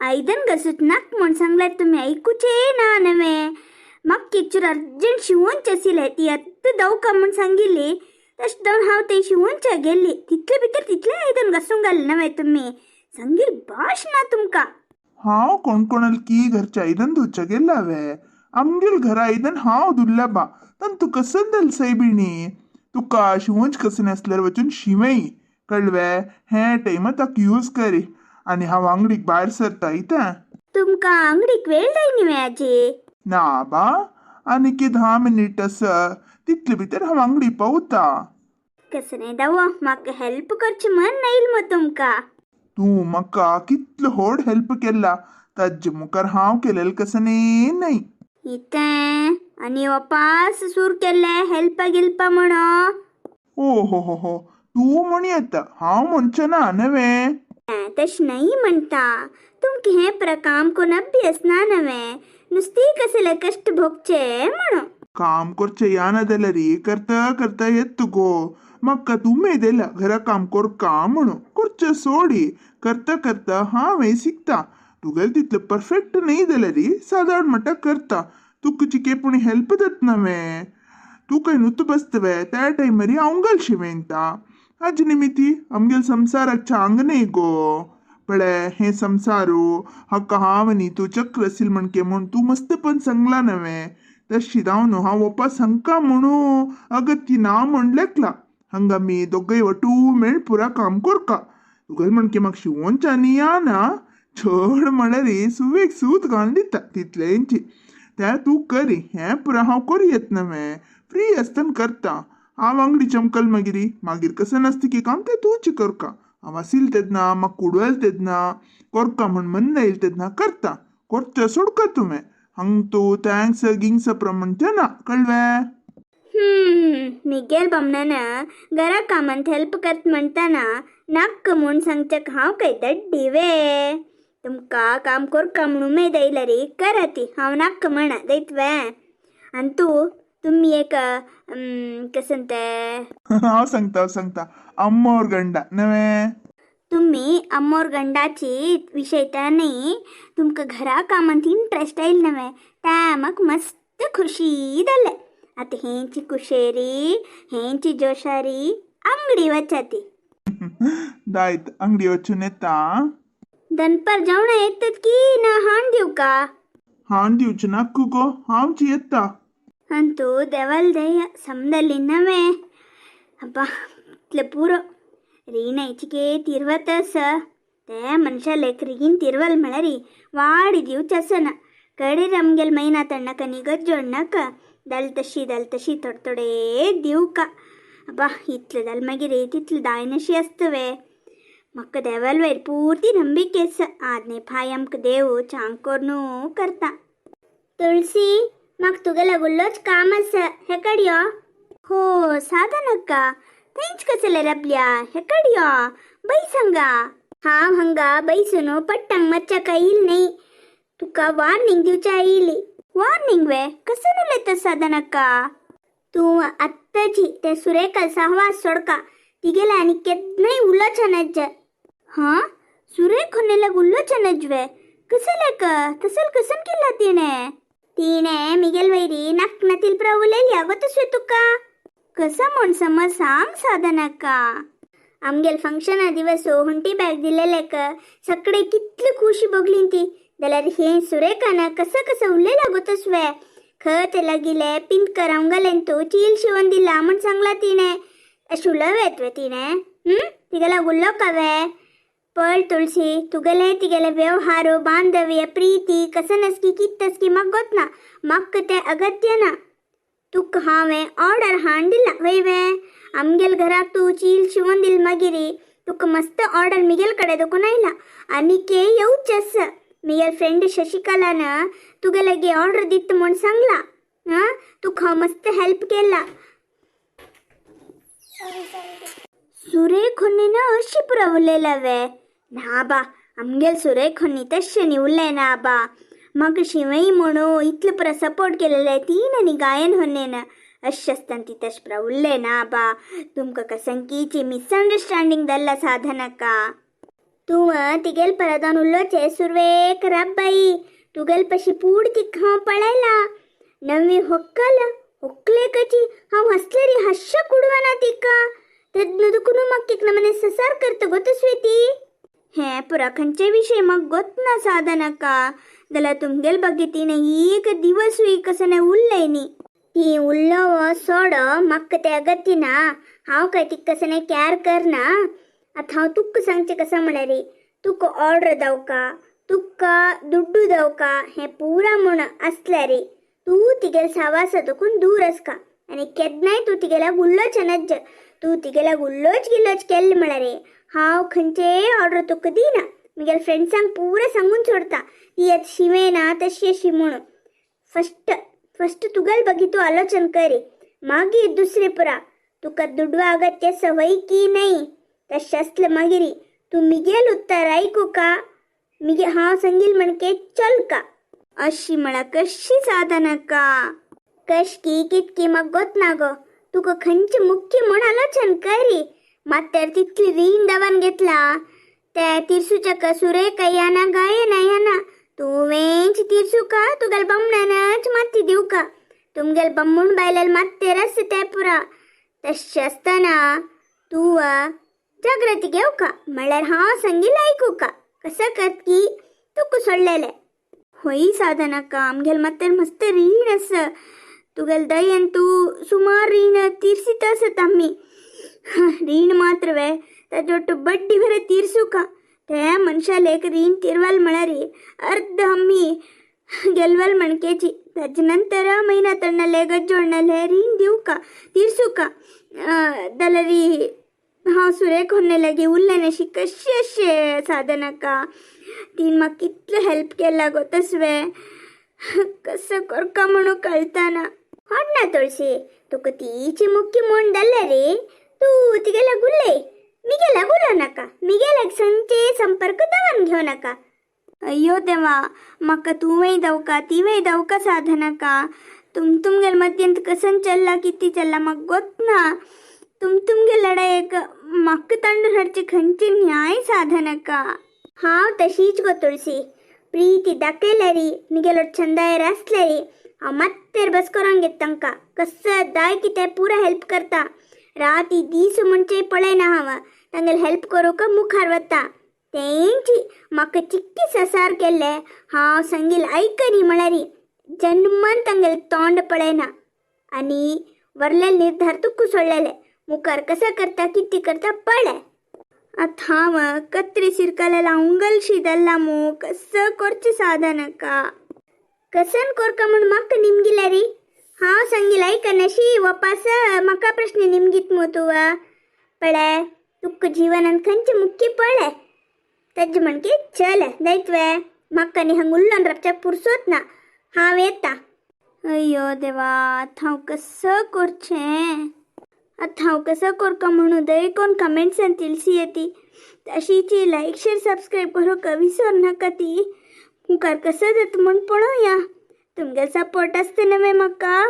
आयदन घासूच नाक म्हूण सांगल्यार तुमी आयकुचें ना नवें. म्हाका एक अर्जंट शिवोनचें आशिल्लें, ती आत्तां दवका म्हूण सांगिल्ली, तशें जावन हांव तें शिवोनच्या गेल्ली. तितले भितर तितलें आयदन घासूंक घालें नवें तुमी. सांगील भाश ना तुमकां. हांव कोण कोणाल की घरचे आयदन धुवच्या गेल्ला वे? आमगेल घरा आयदन हांव धुल्ला बा. तन तुका संदल सैबिणी, तुका शिवंच कसं नासल्यार वचून शिवय, कळवे? हे टायम ताका यूज करी आनी हांव आंगडीक भायर सरता इतें. तुमकां आंगडीक वेळ जाय न्ही आजी? ना बा, आनीक 10 मिनीट आसा, तितले भितर हांव आंगडी पावता. कसं नाही दावो, म्हाका हेल्प करचें मन नाईल मग तुमकां. तूं म्हाका कितलो होड हेल्प केला, ताजे मुखार हांव केलेलें कसं न्ही. इतें आनी वापास सूर केल्ले हेल्पा गिल्पा म्हणो. ओ हो हो हो, तूं म्हण येता, हांव म्हणचें ना नवें. तशें न्हय म्हणटा, तुमकां हें पुरा काम करून अभ्यास ना नवें, नुस्ती कसले कश्ट भोगचे म्हणून. काम करचें या ना जाल्यार करता करता येत गो. म्हाका तूं दिला घरा काम करका म्हणून, करचें सोडी, करता करता हांवें शिकता. तुगेलें तितलें परफेक्ट न्हय जाल्यार सादारण म्हणटा करता. तुका चिके पूण हेल्प जाता नवें. तूं खंय नुत बसतवे त्या टायमार हांव घाल शिवेंता. हाजे निमिती आमगेल संवसाराक चांग न्ही गो. पळय, हें संवसारू हाका हांव आनी तूं चक्र आसील म्हणके म्हूण तूं मस्तपण सांगला नवें. तशी जावन हांव वपा सांगका म्हणू अगत्य ना म्हण लेखला. हंगा मी दोगय वटू मेळ पुरा काम करका. तुगेल म्हणके म्हाका शिवोनच्या न्ही या ना, चड म्हळ्यार सुवेक सूत घालून दिता तितलेंची त्या तूं करी. हें पुरा हांव करी येत नवें, फ्री आसतना करता हांव. आंगडी चमकल मागीर मागीर कसं नासता की काम तें तूंच करका. हांव आसील तेन्ना, म्हाका कुडवेल तेन्ना, करका म्हण मन येयल तेन्ना करता. करचें सोडका तुवें. हांग तूं thanks गिंग्स प्रमाण तें ना, कळवें? मिगेल बामणान घरा कामांत हेल्प करत म्हणटाना नाक्क म्हूण सांगच्याक हांव काय दड्डी वे? तुमकां काम करका म्हूण उमेद आयल्या रे, करा ती. हांव नाक्क म्हणा दैतवे. आनी तूं तुमी एक कसं तें. हांव सांगता, हांव सांगता, अम्मोर गंडा नवें. तुम्ही अम्मोर गंडाची विषय त्या न्ही, तुमकां घरा कामांत इंट्रस्ट आयल नवें, त्या म्हाका मस्त खुशी जालें. आतां हेंची कुशेरी, हेंची जोशारी अंगडी वचाती. दायत, अंगडी वचून येता. दनपार जेवणा येतात की ना हाण दिवं का? हाण दिवचें नाक्क गो, हांवच येता. ಅಂತೂ ದೇವಲ್ ದಯ ಸಮದಲ್ಲಿ ನವೆ. ಅಬ್ಬಾ, इतलें पुरो. रीण चिके तिरवत आसा ते मनशा लेख. रिगीन तिरवल म्हळ्यार वाडी दिवचें आसना. कडेर आमगेल मैना तण्णका नी गज्जोडनाका. दल तशी दल तशी थोडे थोडे दिवका. अब्बा, इतलें जालें मागीर तितलें दायनशी आसता वे? म्हाका देवाल वयर पुर्ती नंबिके आसा. आदने पांय आमकां देव चांग कोरनू करता. तुळसी, म्हाका तुगेल्या उल्लोच काम आसा. हेकड यो. हो साधनक्का, थंयच कसले रबल्या? हेकड यो, बैस हांगा. हांव हांगा बैसून पट्टांक मारच्याक येयल न्ही, तुका वॉर्निंग दिवच्या येयली. वॉर्निंग वे? कसं उलयता साधनक्का तूं? आत्ताची ते सुरेखा सहवास सोडका. तिगेले आनी केन्नाय उलोवचें नज्ज. हां, सुरेख होन्नेलाग उलोवचें नजवे? कसलेक तसल कसन केला तिणे? तिणे मिगेल वैरी नाक नातील प्र उलयली अगो. तुका कसं म्हूण समज सांग साधनक्का. आमगेल फंक्शना दिवस हुंटी बॅग दिलेलेक सगळे कितली खुशी भोगली ती. जाल्यार हे सुरेखान कसं कसं उलयला गो तसवे? खत लागिले पिंतकर अवंगलेन तू चील शिवून दिला म्हूण सांगला तिणे. अशें उलोवं वे तिणे? तिगेला उल्लो कावे? पळ तुळसी, तुगेले तिगेले व्यवहार, बांधव्य, प्रीती कसं नसकी कित तसकी म्हाका गोत ना. म्हाका तें अगत्य ना. तुका हांवें ऑर्डर हाण दिला वय वे? आमगेल घराक तूं चील शिवून दिल मागीर तुका मस्त ऑर्डर मिगेल कडेन दोकून आयला. आनी के येवचें आसा. मिगेल फ्रेंड शशिकलान तुगे लागीं ऑर्डर दित म्हूण सांगला. आं, तुका हांव मस्त हेल्प केला. सुरेख होन्नीन अशी पुरा उलयला वे? ना बा, आमगेल सुरेख होन्नी तशें न्ही उलयना बा. म्हाका शिवय म्हणू इतलें पुरा सपोर्ट केलेलें तीन आनी गायन होन्नेन. अशें आसतना ती तशें पुरा उलयना बा. तुमकां कसंकीची मिसअंडरस्टँडींग जाल्ला साधनक्का. तूं तिगेल परदान उल्लोचे सुरवेक राब्बाई तुगेल पशी पूड तिका हांव पळयला. नवी होक्कल होक्लेकची हांव हसलेरी हश्श कुडवना तिका. तेन्ना दुखून म्हाका एक नमने ससार करता गो स्वेती. हे पुरा खंयचे विशय म्हाका गोत ना साधनाका. जाल्यार तुमगेल बगीतीन एक दिवसूय कसो उरलय न्ही. ती उल्लो सोड म्हाका ते अगत्य ना. हांव काय तिका कसं कॅर करना. आतां हांव तुका सांगचें कसं म्हळ्यार तुका ऑर्डर दावका तुका दुड्डू दावका हें पुरा म्हूण आसल्यार तूं तिगेल सावासा दुखून दूर आसका आनी केन्नाय तूं तिगेल्याक उल्लोच नज्ज. तूं तिगेल्याक उल्लोच गिल्लोच केल्लें म्हळ्यार हांव खंयचेय ऑर्डर तुका दिना. म्हगेल्या फ्रेंड्सांक पुरा सांगून सोडता ती आतां शिवेना तशी अशी म्हणून. फस्ट फस्ट तुगेल बगी तूं आलोचन करी मागीर दुसरे पुरा तुका दुडवा अगत्य सवय की नाही तशें आसलें मागीर तूं मिगेल उत्तर आयकूका मिगे हांव सांगील म्हणके चलका. अशी म्हळ्यार कशी साधनाका कशकी कितकी म्हाका गोत ना गो. तुका खंयचे मुख्य म्हूण आलोचन करी मात्तर तितली रीण दाबान घेतला ते तिरसूच्या कसुरे कयाना गायना याना तुवेंच तिरसुका तुगेल बामणानच माती दिवका तुमगेल बामूण बायलेल मात्तेर आसता ते पुरा. तशें आसतना तूं जागृती घेवका म्हळ्यार हांव सांगील आयकुका कसं करत की तुका सोडलेलें. होय साधनाका आमगेल मात्तर मस्त रीण आसा तुगेल दयन तूं सुमार रीण तिरसीत आसत आमी. रीण मात्र वे ताजोट्टु बड्डी बरे तीर्सुका ते मनशालेक रीण तिरवल म्हळ्यार अर्द आमी गेलवल मणकेची. ताजे नंतर म्हयना तण्णले गज्जोडणले रीण दिवका तीर्सुका. जाल्यार हांव सुरेख होन्ने लागी उरलें अशी कशी अशें साधनाका तीन म्हाका कितलें हेल्प केला गो तसवें कसं करका म्हणून कळतना. हाड ना तुळशी तुका तीची मुख्य म्हूण जाल्यार रे तूं तिगेल्या गुल्ले मिगेल्याक उलो नाका. मिगेल्याक संचे संपर्क दवन घेवं नाका. अय्यो देवा म्हाका तुवें दावका तिवें दावका साधनाका. तुम तुमगेल मद्यंत कसन चल्ला किती चल्ला म्हाका गोत ना. तुम तुमगे लडायेक म्हाका तांडून हाडचे खंयचे न्याय साधनाका. हांव तशीच गो तुळशी प्रीती दाखयल्यारी मिगेलो छंदायर आसल्यारी हांव मात्तेर बस करोंक घेत तांकां कसं दाय कितें पुरा हेल्प करता. राती दीस म्हणचे पळयना हांव तांगेले हेल्प करूंक मुखार वता. तेंची म्हाका चिक्की ससार केल्ले हांव सांगील आयकनी म्हळ्यार जन्मान तांगेले तोंड पळयना आनी वरलेले निर्धार तुका सोडलेले मुखार कसं करता कितें करता पळय. आतां हांव कत्री सिरकलेला उंगलशी दल्ला मू कसं करचें साधनाका कसन कोरका म्हूण म्हाका निमगिले रे. हांव सांगील आयकनाशी वपास म्हाका प्रश्न निमगीत मू तूं पळय तुका जिवनान खंयचे मुख्य पळय तज्ज म्हणके चल दैत्वे म्हाका न्ही हांग उल्लोन रावच्याक पुरसोत ना. हांव येता. अय्यो देवा आतां हांव कसं करचें आतां हांव कसं करका म्हणून दय कोण कमेंट्सान तिलसी येती तशीची लायक शेअर सबस्क्रायब करूंक विसर नाका. ती मुखार कसं जाता म्हूण पळोवया. तुमगेलो सपोर्ट आसता नवे म्हाका.